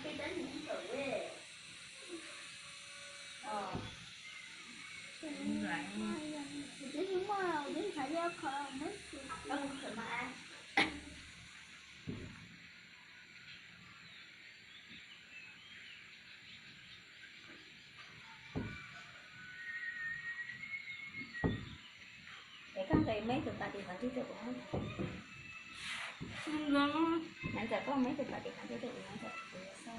Es koj nqis meb tus pas tis qhov ncauj rau kuv nyob ntawm. Nyob ntawm koj meb tus pas tis qhov ncauj rau kuv nyob ntawm.